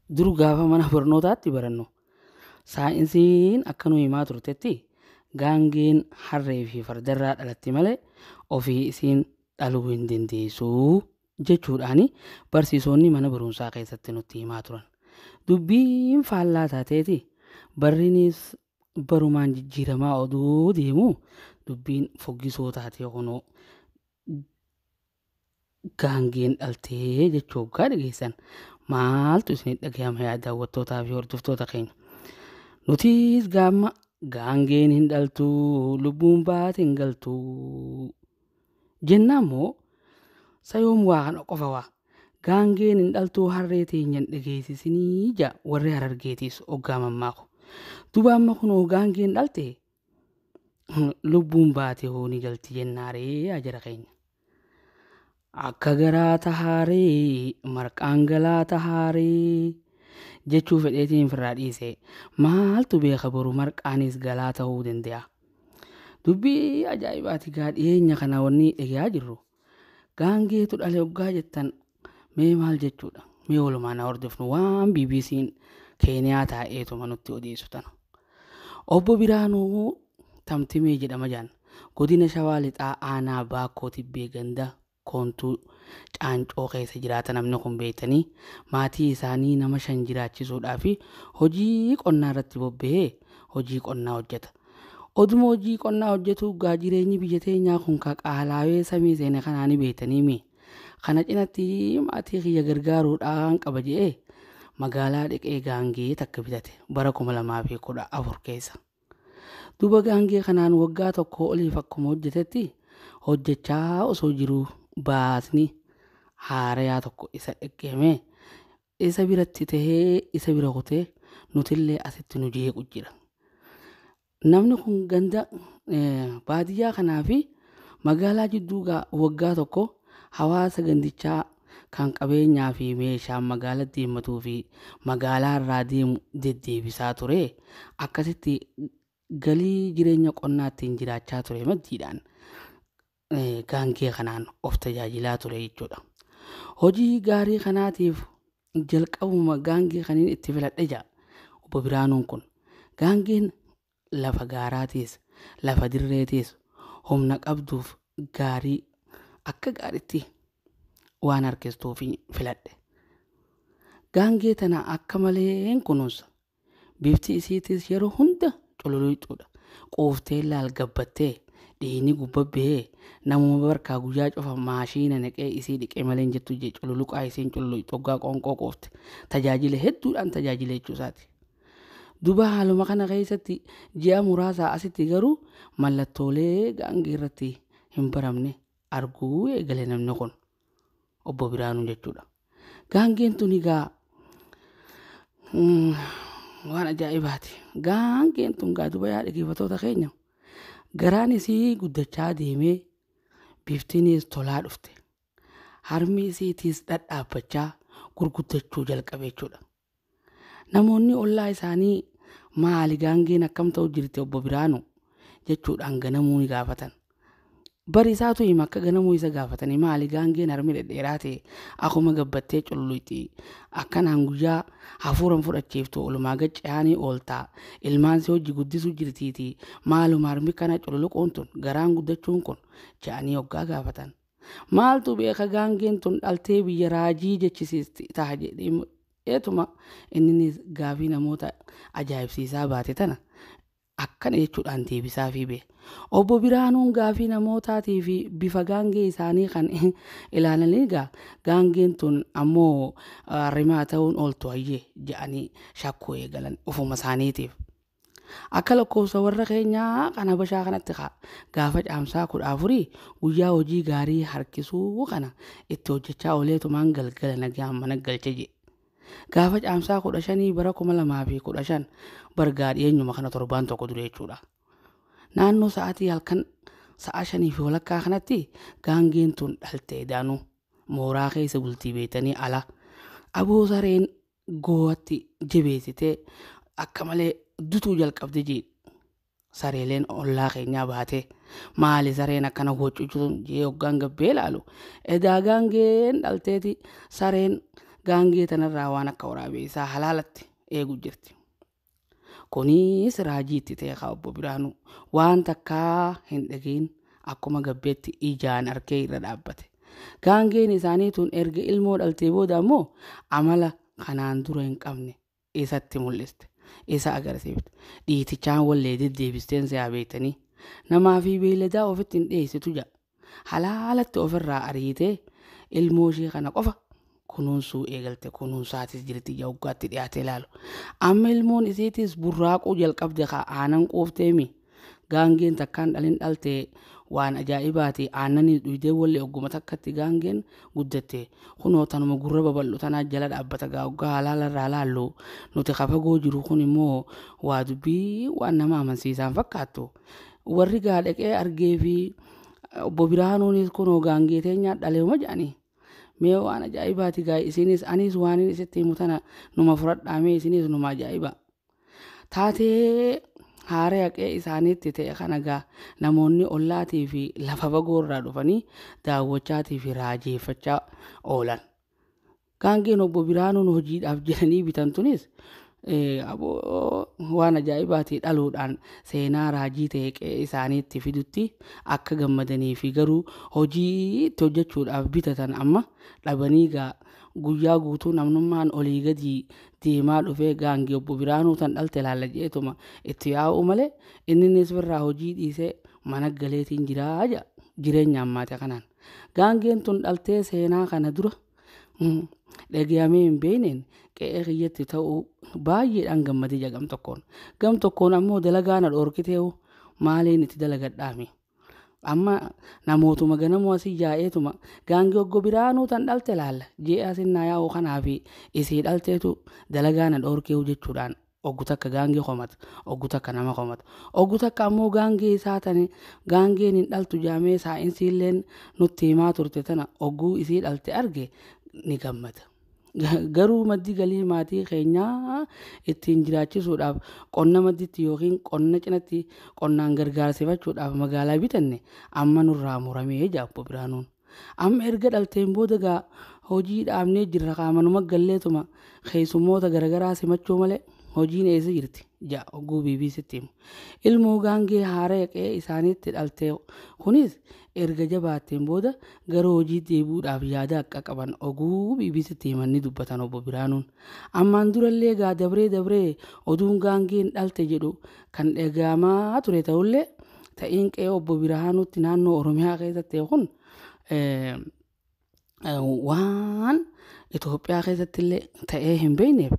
Dur gaafa mana barnootaatti barannu saayinsiin akka nu himaa turtetti gaangeen harree fi fardarraa dhalatti malee ofii isiin dhaluu hin dandeessu jechuudhaan barsiisonni mana barumsaa keessatti nutti himaa turan. Dubbiin faallaa taateeti barriinis barumaan jijjiiramaa oduu deemu dubbiin foggisoo taatee kunoo gaangeen dhaltee jechuu hoggaa dhageessan maaltu isin dhagahama yaa daawwattootaa fi hordoftoota keenya. Nutis gaama gaangeen hin dhaltu lubbuun baate hin galtu jennaan moo sayoom waa kana qofa waa gaangeen hin dhaltuu harree teenyan dhageessisinii ja warri harargeetiis hoggaa mammaaku. Duba amma kunoo gaangeen dhalte lubbuun baate hoo ni galti jennaaree yaa jara keenya. Akka garaa tahaaree marqaan galaa tahaaree jechuu fedheetiin firraa dhiise maaltu beeka boru marqaanis galaa ta'uu danda'a. Dubbii ajaa'ibaati gaa dhiyeenya kana wanni dhagayaa jirru. Gaangeetu dhale hoggaa jettan mee maal jechuudha? Mee walumaan haa hordofnu waan BBC'n Keeniyaa taa'eetuma nutti odeessu tana. Obbo Biraanuu Tamtimee jedhama jaan godina Shawaa Lixaa aanaa Baakkoo Tibbee ganda Koontuu Caancoo keessa jiraata namni kun beektanii maatii isaanii nama 5 jiraachisuudhaa fi hojii qonnaa irratti bobba'ee hojii qonnaa hojjeta. Oduma hojii qonnaa hojjetu gaa jireenyi biyya teenyaa kun ka qaalaawee samii seene kanaa ni beektanii mi. Kana cinatti maatii kiyya gargaaruudhaan qaba je'ee magaalaa dhiqee gaangee takka bitate bara 2014 keessa. Duba gaangee kanaan waggaa tokko oliif akkuma hojjetetti hojjechaa osoo jiruu baasni haarayaa tokko isa dhaqqeeme isa biratti tahee isa bira kutee nutillee asitti nu jeequ jira. Namni kun ganda baadiyyaa kanaa fi magaalaa jidduu waggaa tokko hawaasa gandichaa kan qabeenyaa fi meeshaan magaalaa deemmatuu fi magaalaa irraa deemu deddeebisaa ture. Akkasitti galii jireenya qonnaa ittiin jiraachaa ture maddiidhaan gaangee kanaan of tajaajilaa ture jechuudha. Hojii gaarii kanaatiif jalqabuma gaangee kaniin itti filadhe jaa obbo Biraanuun kun. Gaangeen lafa gaaraatiis lafa dirreetiis humna qabduuf gaarii akka gaariitti waan harkistuuf filadhe. Gaangee tana akka malee kunuunsa. Bifti isiitis yeroo hunda cululuqxuudha. Quuftee laal gabbattee dhiigni gubbabbee namuma barkaa guyyaa cufa maashiina naqee isii dhiqee malee hin jettu jee cululuqaa isiin cululuqxu hoggaa qoonqoo quufte. Tajaajila hedduudhaan tajaajila jechuu isaati. Duba haaluma kana keessatti ji'a muraasaa asitti garuu mallattoolee gaangee irratti hin baramne arguu eegale namni kun obbo Biraanuu jechuudha. Gaangeen tun egaa waan ajaa'ibaati. Gaangeen tun gaa duba yaa dhaggeeffattoota keenya garaan isii guddachaa deemee biftiinis tolaa dhufte. Harmi isiitiis dhadhaabbachaa gurguddachuu jalqabe jechuudha. Namoonni ollaa isaanii maali gaangeen akkam ta'u jirti obbo Biraanuu jechuudhaan ganamuu ni gaafatan. Bari isaatu hima akka ganamuu isa gaafatanii maali gaangeen harmi dhedheeraa ta'e akkuma gabbattee cululuqxi akkanaan guyyaa hafuuran fudhachiiftu olumaa gaccaanii ooltaa ilmaan si hojii guddisuu jirtiiti maaluma harmi kana cululuquun tun garaan guddachuun kun ja'anii hoggaa gaafatan. Maaltu beeka gaangeen tun dhaltee biyya raajii jechisiisti ta'a jedhee eetuma inninis gaafii namoota ajaa'ibsiisaa baate tana akkana jechuudhaan deebisaa fi bee. Obbo Biraanuun gaafii namootaatii fi bifa gaangee isaanii kan ilaalanii egaa gaangeen tun ammoo rimaa ta'uun ooltu hayyee jedhanii shakkuu eegalan ofuma isaaniitiif. Akka lakkoofsa warra keenyaa kan Habashaa kanatti gaafa caamsaa 14 guyyaa hojii gaarii harkisuu kana itti hojjechaa ooleetumaan galgala nagaan mana galche jedhe. Gaafa caamsaa 15 bara 2015 bargaa dhiyeenyuma kana torbaan tokko dure jechuudha. Naannoo sa'aatii halkan sa'a 5:30 kanatti gaangeen tun dhaltee daanuu mooraa keessa bultii beektanii ala aboo sareen goowatti jabeessitee akka malee dutuu jalqabde jee sareeleen ollaa keenyaa baatee maali sareen akkana huccuutu jee hoggaan gabbee ilaalu edaa gaangeen dhalteeti sareen gaangee tanarraa waan akka waraabessaa halaalatti eegu jirti. Kunis raajii itti ta'e kaa obbo Biraanuu waan takkaa hin dhagahin akkuma gabbeetti ijaan arkee irra dhaabbate. Gaangeen isaanii tun erga ilmoo dhaltee booda ammoo amala kanaan dura hin qabne isatti mul'iste. Isa agarsiifte. Dhiitichaan wallee deddeebisteen si'aa beektanii namaa fi beeyladaa ofitti hin dhiyeessitu jedha. Halaalatti ofirraa ariitee ilmoo ishee kana qofa kunuunsuu eegalte kunuunsaatis jirti ija waggaatti dhiyaatee ilaalu. Amma ilmoon isiitis burraaquu jalqabde kaa aanan quufteemi. Gaangeen takkaan dhalin dhalte waan ajaa'ibaati aannanii dhuydee wallee ogguma takkatti gaangeen guddatte kunoo tanuma gurra babal'u tanaa jala dhaabbata gaa waggaa halaalarraa laallu nuti kafagoo jiru kun immoo waa dubbii waan nama amansiisaan fakkaattu. Warri gaa dhaqee argee fi obbo Biraanuunis kunoo gaangee teenyaa dhaleema jedhanii. Mee waan ajaa'ibaati gaa isinis anis waan inni isitti himu tana numa fudhadhaa mee isinis numa ajaa'iba. Taatee haara haqee isaaniitti ta'e kana gaa namoonni ollaatii fi lafa fagoo irraa dhufanii daawwachaatii fi raajeeffachaa oolan. Gaangeen obbo Biraanuun hojiidhaaf jedhanii bitan tunis waan ajaa'ibaatii dhaluudhaan seenaa raajii ta'e qe'ee isaaniitti fidutti akka gammadanii fi garuu hojii itti hojjechuudhaaf bitatan amma dhabanii gaa guyyaa guutuu namnummaan olii gadi deemaa dhufee gaangee obbo Biraanuu tan dhalte laalla jeetuma itti yaa'u malee inninis birraa hojii dhiisee mana galeetiin jiraa jedha jireenya ammaati kanaan. Gaangeen tun dhaltee seenaa kana dura dhagayamee hin beekneen qe'ee kiyyatti ta'uu baay'eedhaan gammadee jira gam tokkoon. Gam tokkoon ammoo dalagaa na dhoorkiteewu maaliin itti dalagadhaami. Amma namootuma ganamoo asii yaa'eetuma gaangee obbo Biraanuu tan dhalte laalla je'ee asin naa yaa'u kanaa fi isii dhalteetu dalagaa na dhoorkeewu jechuudhaan oggu takka gaangee komata oggu takka nama komata oggu takka ammoo gaangee isaa tani gaangeen hin dhaltu jaamee saayinsiilleen nutti himaa turte tana ogguu isii dhalte arge ni gammada. Garuu maddi galii maatii keenyaa ittiin jiraachisuudhaaf qonna madditti yookiin qonna cinatti qonnaan gargaarsifachuudhaaf magaalaa bitanne amma nurraa muramee jira obbo Biraanuun. Amma erga dhalteen booda gaa hojii dhaabnee jirra qaamanuma galleetuma keessummoota garaagaraa simachuu malee hojiin eessa jirti jaa ogguu BBCtti himu. Ilmoo gaangee haara qe'ee isaaniitti dhalte kunis erga jabaatteen booda gara hojii deebi'uudhaaf yaada akka qaban oguu BBCtti himan ni dubbatan obbo Biraanuun. Ammaan durallee gaa dabree dabree oduun gaangeen dhalte jedhu kan dhagahamaa ture ta'ullee ta'iin qe'ee obbo Biraanuutti naannoo Oromiyaa keessatti kun waan Itoophiyaa keessatti illee ta'ee hin beekneef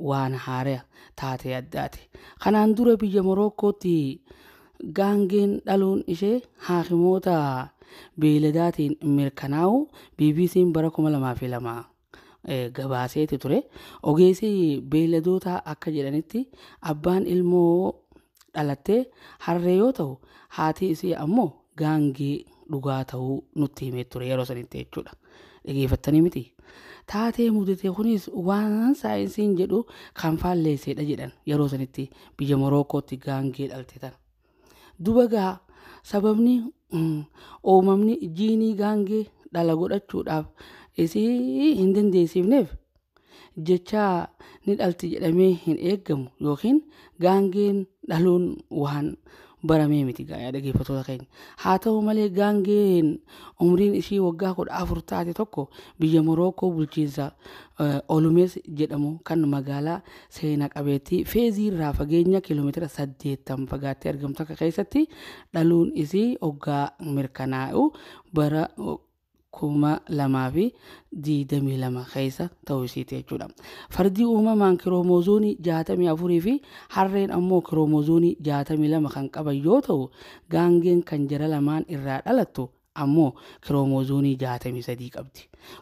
waan haaraa taatee addaati. Kanaan dura biyya Morookkootti gaangeen dhaluun ishee haakimoota beeyladaatiin mirkanaa'u BBC'n bara 2002 gabaaseeti ture. Ogeessi beeyladoota akka jedhanitti abbaan ilmoo dhalattee harree yoo ta'u haati isii ammoo gaangee dhugaa ta'uu nutti himee ture yeroo sanitti jechuudha. Dhageeffattanii miti. Taatee mudate kunis waan saayinsiin jedhu kan faalleessedha jedhan yeroo sanitti biyya Morookkootti gaangee dhalte tana. Duba gaa sababni uumamni jiinii gaangee dhala godhachuudhaaf isii hin dandeessifneef jecha ni dhalti jedhamee hin eeggamu yookiin gaangeen dhaluun waan baramee miti gaa dhaggeeffattoota keenya. Haa ta'u malee gaangeen umriin ishii waggaa 14 taate tokko biyya Morookkoo bulchiinsa Olumees jedhamu kan magaalaa seena qabeettii Feezii irraa fageenya kiiloomeetira 80 fagaattee argamtu akka keessatti dhaluun isii waggaa mirkanaa'u bara 2022 keessa ta'uu isiiti jechuudha. Fardi uumamaan kiroomozoonii 64 fi harreen ammoo kiroomozoonii 62 kan qaban yoo ta'u gaangeen kan jara lamaan irraa dhalattu ammoo kiroomozoonii 63 qabdi.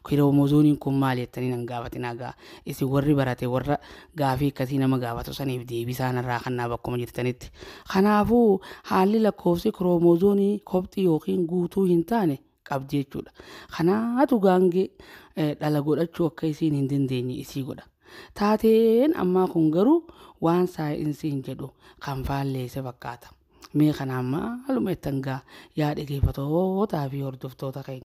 Kiroomozooniin kun maal jettanii nan gaafatinaa gaa isin warri barate warra gaafii akkasii nama gaafatu saniif deebisaan irraa kannaa bakkuma jirtanitti. Kanaafuu haalli lakkoofsi kiroomozoonii kopxii yookiin guutuu hin taane qabdi jechuudha. Kanaatu gaangee dhala godhachuu akka isiin hin dandeenye isii godha. Taateen ammaa kun garuu waan saayinsiin jedhu kan faalleesse fakkaata. Mee kanaan maaluma jettan gaa yaa dhaggeeffattootaa fi hordoftoota keenya.